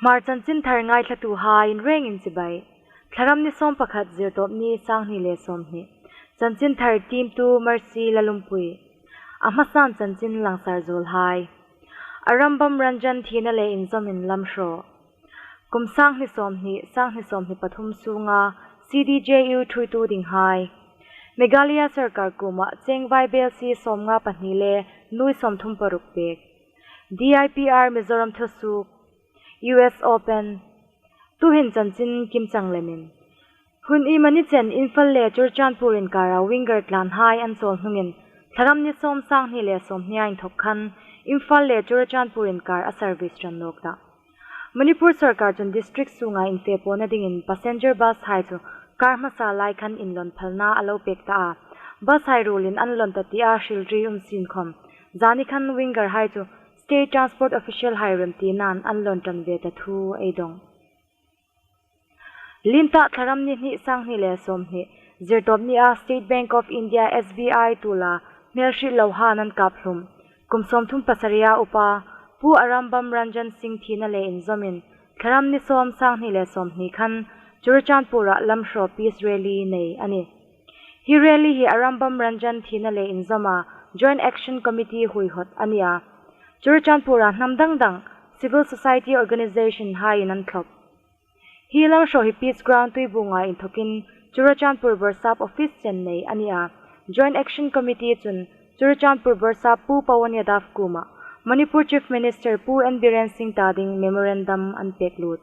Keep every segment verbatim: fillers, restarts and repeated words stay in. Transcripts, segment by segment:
Hmar chanchinthar ngaithlatuhai inrengin chibai. Thlaram ni sawm pakhat, Zirtawpni, sanghni le sawmhni. Chanchinthar tiemtu Mercy Lalumpui. A hmasan chanchin langsar zuolhai. Arambam Ranjan thina le inzawmin lam hraw. Kum sanghni sawmhni, sanghni sawmhni pathum sunga C D J U thuoitu dinghai. Meghalaya sawrkar kuoma cheng vaibelsie sawmnga pahni le nuoi sawmthum paruk pek. D I P R Mizoram thusuok. U S Open. Tuhin chanchin kimchang lemin. Hun iemani chen Imphal le Churachandpur inkara winger tlanhai an chawl hnungin, Thlaram ni sawm, sanghni le sawmhnia inthok khan Imphal le Churachandpur inkar a service ṭan nawk ta. Manipur sawrkar chun district sunga infepawna dingin passenger bus hai chu kar hmasa lai khan inlawn phalna a lo pek ta a. Bus hai ruolin an lawn ta tia hrilhri um sien khawm, zani khan winger hai chu state transport official hai remtinain an lawn ṭan ve ta thu ei dawng. Liem ta, Thlaram ni hni, sanghni le sawmhni. Zirtawpnia State Bank of India, S B I, tuola hmelhriet lo han an kap hlum. Kum sawmthum pasaria upa Pu Arambam Ranjan Singh thina le inzawmin, Thlaram ni sawm, sanghni le sawmhni khan Churachandpura lam hraw peace rally nei a nih. Hi rally hi Arambam Ranjan thina le inzawma Joint Action Committee huihawt a ni a. Churachandpura hnam dang dang, civil society organization haiin an thlawp. Hi lam hraw hi Peace Ground Tuibuonga inthokin Churachandpur Bawrsap office chen nei a ni a. Joint Action Committee chun Churachandpur Bawrsap Pu Pawan Yadav kuoma Manipur Chief Minister Pu N Biren Singh ta ding memorandum an pek lut.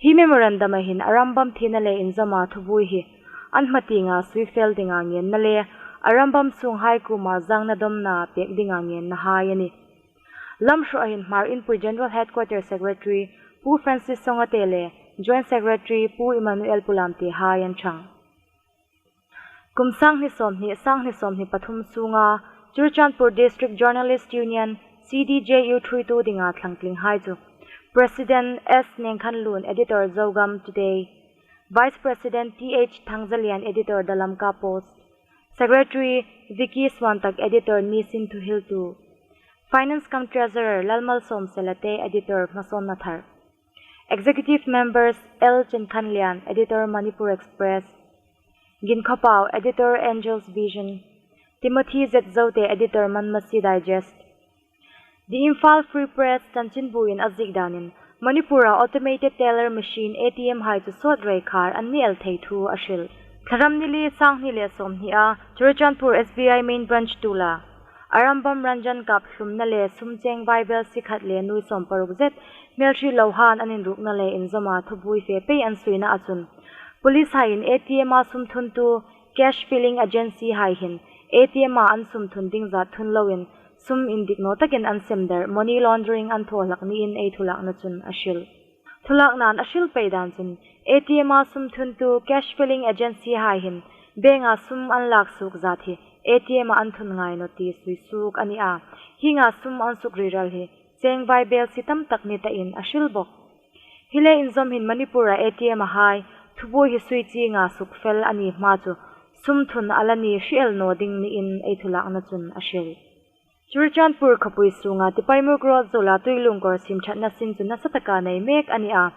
Hi memorandum-a hin Arambam thina le inzawma thubuoi hi an hmatienga suifel dinga ngenna le Arambam sunghai kuoma zangna dawmna pek dinga ngenna hai a nih. Lam hraw-a hin Hmar Inpui General Headquarter Secretary Pu Francis Songate le Joint Secretary Pu Emmanuel Pulamte hai an ṭhang. Kum sanghni sawmhni, sanghni sawmhni pathum sunga Churachandpur District Journalist Union, C D J U, thuoitu dinga thlangtlinghai chu President S Nengkhanlun, Editor Zogam Today, Vice President T H Thangzalian, Editor The Lamka Post, Secretary Vicky Suantak, Editor Nisin Thuhiltu, Finance cum Treasurer Lalmalsawm Selate, Editor Hmasawnna Thar, Executive Members L Chinkhanlian, Editor Manipur Express, Gin Khawpau, Editor Angel's Vision, Timothy Z Zote, Editor Manmasi Digest. The Imphal Free Press chanchinbuin a ziek danin, Manipura automated teller machine, A T M hai chu sawt rei khar an ni el thei thu a hril. Thlaram ni li, sanghni le sawmhnia Churachandpur S B I main branch tuola Arambam Ranjan kap hlumna le sum cheng vaibelsie khat le nuoi sawm paruk zet hmelhriet lo han an inrukna le inzawma thubuoi fe pei an suinaa chun, police haiin A T M-a sum thuntu cash filling agency hai hin A T M-a an sum thun ding zat thun loin, sum indik naw takin an sem der, money laundering an thaw hlak niin ei thulakna chun a hril. Thulaknain a hril pei dan chun, A T M-a sum thuntu cash filling agency hai hin bank-a sum an lak suok zat hi A T M-a an thun ngai naw ti sui suok a ni a. Hienga sum an sukriral hi cheng vaibelsie tam tak ni tain a hril bawk. Hi le inzawm hin Manipura A T M-a hai thubuoi hi sui chienga sukfel a ni hma chu sum thun a la ni hri el naw ding niin ei thulakna chun a hril. Churachandpur khawpui sunga Tipaimukh Road zuola tuilungkawr siemṭhatna sin chu nasa taka nei mek a ni a.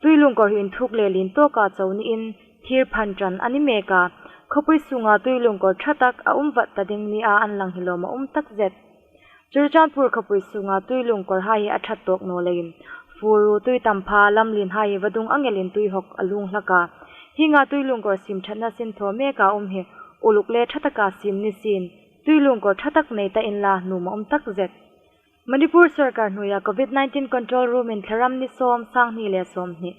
Tuilungkawr hi inthuk le lien tawka chau niin thir phan ṭan a ni mek a. Khawpui sunga tuilungkawr ṭha tak a um vat ta ding nia an lang hi lawm a um tak zet. Churachandpur khawpui sunga tuilungkawr hai hi a ṭhat tawk naw leiin, fur ru tui tam pha lamlien hai hi vadung ang elin tui hawk a lung hlak a. Hienga tuilungkawr siemṭhatna sin thaw meka um hi uluk le ṭha taka siem ni sien, tuilungkawr ṭha tak nei ta inla nuom a um tak zet. Manipur sawrkar hnuoia Covid nineteen control room-in Thlaram ni sawm, sanghni le sawmhni,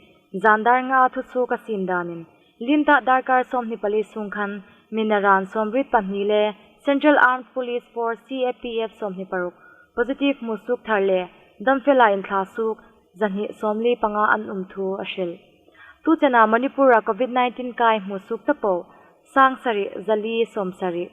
zan dar ngaa thusuok a siem danin, liem ta darkar sawmhni pali sung khan mi naran sawmriet pahni le Central Armed Police Force, C A P F, sawmhni paruk positive hmusuok thar le damfela inthla suok zahni sawmli panga an um thu a hril. Tu chena Manipura Covid nineteen kai hmusuok ta po, sang sari zali sawmsari.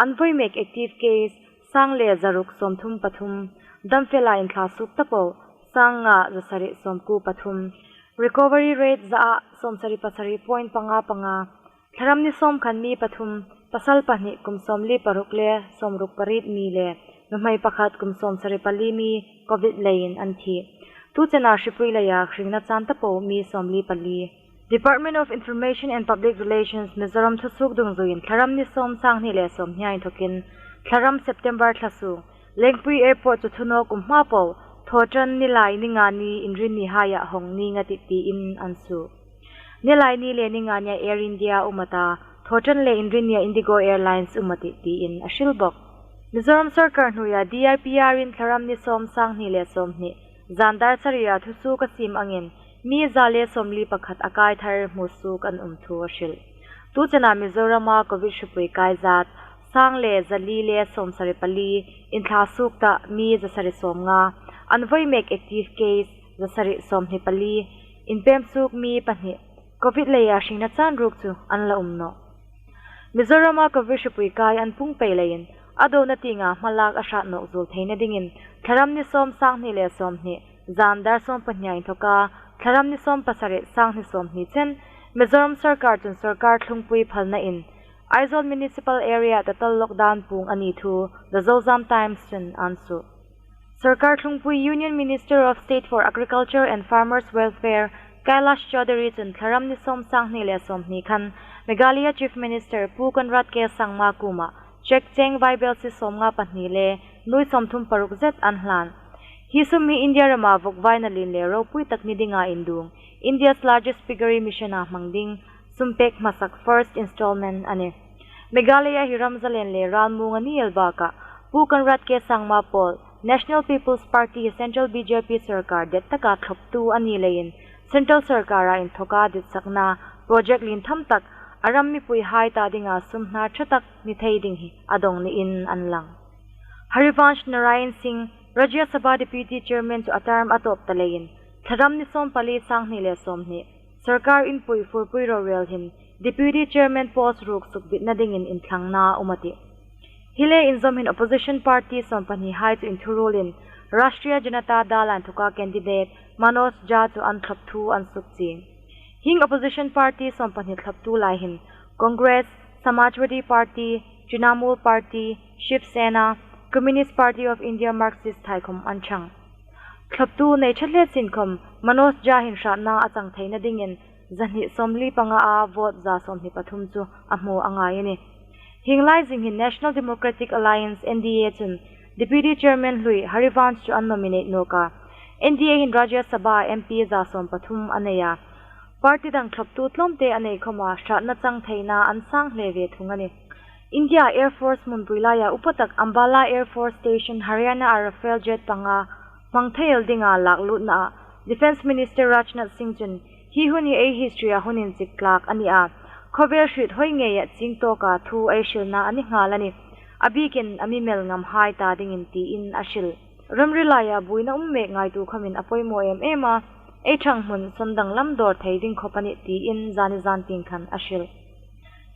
An voi mek active case, sang le zaruk sawmthum pathum. Damfela inthla suok ta po, sang nga zasari sawmkuo pathum. Recovery rate zaa sawmsari pasari point panga panga. Thlaram ni sawm khan mi pathum, pasal pahni kum sawmli paruk le sawmruk pariet mi le nuhmei pakhat kum sawmsari pali mi Covid leiin an thi. Tu chena hripui leia hringna chan ta po mi sawmli pali. Department of Information and Public Relations Mizoram thusuok dungzuiin Thlaram ni sawm, sanghni le sawmhnia inthokin Thlaram September thla sung Lengpui Airport chu thunawk um hma po, Thawṭan Nilai ni nga ni Inrinni haia hawng ning a tih tiin an suo. Nilai ni le ni nga nia Air India um a ta, Thawṭan le Inrinnia Indigo Airlines um a tih tiin a hril bawk. Mizoram sawrkar hnuoia D I P R-in Thlaram ni sawm, sanghni le sawmhni zan dar saria thusuok a siem angin mi za le sawmli pakhat a kai thar hmusuok an um thu a hril. Tu chena Mizorama Covid hripui kai zat sang le zali le sawmsari pali, inthlasuok ta mi zasari sawmnga, an voi mek active case zasari sawmhni pali, inpem suok mi pahni Covid leia hringna chan ruok chu an la um nawh. Mizorama Covid hripui kai an pung pei leiin a dona tienga hmalak a hrat nawk zuol theina dingin Thlaram ni sawm, sanghni le sawmhni zan dar sawm pahnia inthoka Thlaram ni sawm pasari, sanghni sawmhni chen Mizoram sawrkar chun sawrkar thlungpui phalnain Aizawl Municipal Area total lockdown puong a ni thu The Zozam Times chun an suo. Sawrkar thlungpui Union Minister of State for Agriculture and Farmers Welfare Kailash Chaudhary chun Thlaram ni sawm, sanghni le sawmhni khan Meghalaya Chief Minister Pu Conrad K Sangma kuoma cheque cheng vaibelsie sawmnga pahni le nuoi sawmthum paruk zet an hlan. Hi sum hi India rama vawkvaina lien le ropui tak ni dinga induong India's largest piggery mission-a hmang ding sum pek hmasak first installment a nih. Meghalaya hi ram zalen le ral muong a ni el bakah Pu Conrad K Sangma pawl National People's Party hi Central B J P sawrkar det taka thlawptu a ni leiin Central sawrkara inthoka ditsakna project lien tham tak a ram mipuihai ta dinga sum hnar ṭha tak ni thei ding hi a dawng niin an lang. Harivansh Narayan Singh, Rajya Sabha Deputy Chairman chu a term a tawp ta leiin Thlaram ni sawm pali, sanghni le sawmhni sawrkar inpui furpui rorel hin Deputy Chairman post ruok sukbitna dingin inthlangna um a tih. Hi le inzawm hin opposition party sawm pahnihai chu inthuruolin Rashtriya Janata Dal-a inthoka candidate Manoj Jha chu an thlawpthu an sukchieng. Hieng opposition party sawm pahni thlawptu lai hin Congress, Samajwadi Party, Trinamool Party, Shiv Sena, Communist Party of India, Marxist hai khawm an chang. Thlawptu nei ṭha hle sin khawm Manoj Jha hin hratna a chang theina dingin zahni sawmli panga a vote za sawmhni pathum chu a hmu a ngai a nih. Hieng lai zing hin National Democratic Alliance, N D A chun Deputy Chairman hlui Harivansh chu an nominate nawk a. N D A hin Rajya Sabha M P za sawm pathum a nei a. Party dang thlawptu tlawmte a nei khawma hratna chang theina an sang hle ve thung a nih. India Air Force hmunpui laia upa tak Ambala Air Force Station, Haryana-a Rafale jet panga hmang thei el dinga laklutnaa Defence Minister Rajnath Singh chun hi hun hi ei history-a hun inchik tlak a ni a. Khawvel hriet hoi ngeia ching tawka thu ei hrilna a ni nghal a nih. A bikin a mi mel ngamhai ta dingin tiin a hril. Ramri laia buoina um mek ngaitu khawmin a poimaw em em a, ei ṭhang hmun sawn danglam dawr thei ding khawp a nih tiin zani zan tieng khan a hril.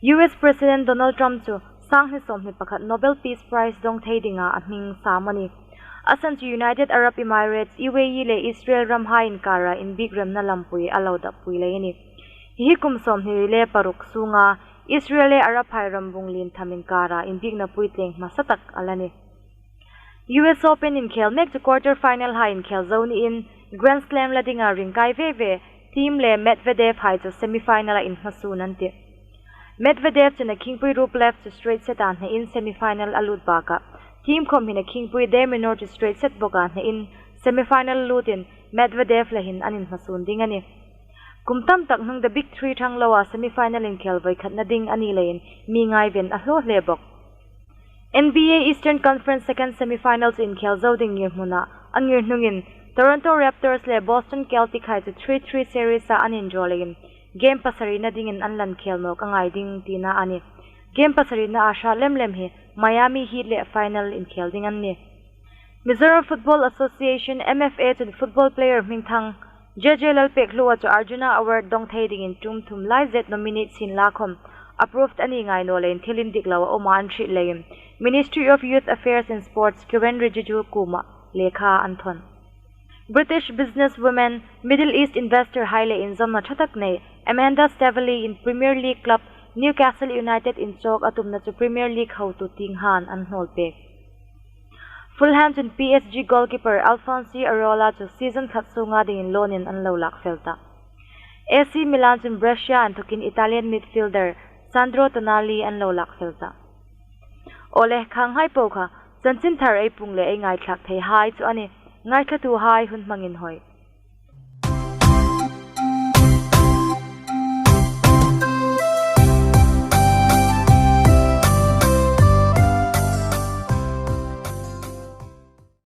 U S President Donald Trump chu sanghni sawmhni pakhat Nobel Peace Prize dawng thei dinga a hming sam a nih. A san chu United Arab Emirates, U A E le Israel ramhai inkara inbiek remna lampui a lo dappui lei a nih. Hi hi kum sawmhni le paruk sunga Israel le Arab hai rambung lien tham inkara inbiekna puitling hmasa tak a la nih. U S Open inkhel mek chu quarter final hai inkhel zo niin Grand Slam la dinga ringkai ve ve Thiem le Medvedev hai chu semi final-a inhmasuon an tih. Medvedev chun a khingpui Rublev chu straight set-a hnein semi final a lut bakah Thiem khawm hin a khingpui de Minaur chu straight set bawka hnein semi final lutin Medvedev le hin an inhmasuon ding a nih. Kum tam tak hnung the big three ṭhang loa semi final inkhel voi khatna ding a ni leiin mi ngaiven a hlaw hle bawk. N B A Eastern Conference second semi final chu inkhel zo ding ngirhmuna a ngir hnungin Toronto Raptors le Boston Celtic hai chu three three series-a an indraw leiin game pasarina dingin an lan khel nawk a ngai ding tina a nih. Game pasarina a hrat lem lem hi Miami Heat le final inkhel ding an nih. Mizoram Football Association, M F A chun football player hmingthang J J Lalpekhlua chu Arjuna Award dawng thei dingin tum thum lai zet nominate sin la khawm approved a ni ngai naw leiin thil indik lo a awma an hriet leiin Ministry of Youth Affairs and Sports Kiren Rijiju kuoma lekha an thawn. British businesswoman, Middle East investor hai le inzawmna ṭha tak nei Amanda Staveley-in Premier League club Newcastle United inchawk a tumna chu Premier League hotu tieng han an hnawl pek. Fulham chun P S G goalkeeper Alphonse Areola chu season khat sunga dingin loan-in an lo lak fel ta. A C Milan chun Brescia inthawkin Italian midfielder Sandro Tonali an lo lak fel ta. Awle, khanghai po kha chanchin thar ei puong le ei ngaithlak theihai chu a nih. Ngaithlatuhai hun hmangin hawi.